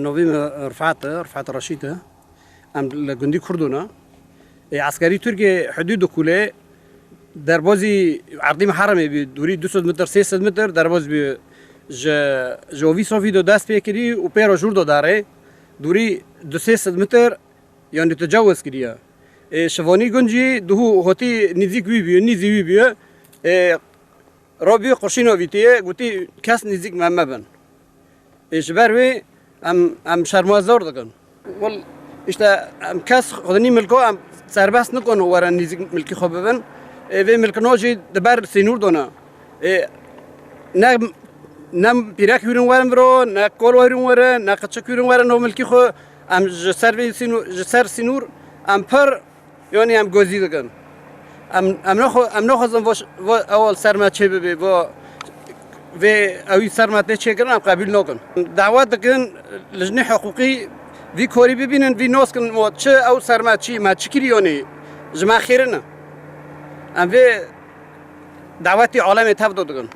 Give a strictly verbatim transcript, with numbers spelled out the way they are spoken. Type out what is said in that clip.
Novî min Rifat e, Rifat Reşîd e. Em li gundî Kurdo ne. Ê, eskerî Tirkiyê hudûd dikulê, derbazî erdî Miherremê bî, dûrî du sed metr, sê sed metr derbaz bî. Ji, ji ovî sofî de dest pê kirî û pê re jûr de darê, dûrî du sê sed metr, yanî tecawuz kiriye. Ê, şivanî guncî duhû hotî nîzîk wî bî, nîzî wî bî. Ê, Robî qurşîna vîtiye, gotî, kes nîzîk me mebin. Ê, ji ber wê em, em şermezar dikin. Wel, işte, em kes xwedinî milko em serbest nikon werin nîzîk milkî xwe bibin. Ê, vê milkino jî di ber sînûr dona. Ê, ne, ne pîrek hûrin werin viro, ne kol hûrin werin, ne qiçik hûrin werin ho milkî xwe. Em ji ser vê sînû-, ji ser sînûr em pir Yanî em gozî dikin. Em, em naxwe-, em naxwazin vo ş-, vo ewil ser me çê bibe, vo vê ewî ser me tê çêkirin, em qebûl nakin. Dawet dikin, lijnê hiqûqî vî korî bibînin, vî nas kin, vo çi ew ser me çi, me çi kirî yanî, ji me xêrin e. Em vê dawetî alemê tev de dikin.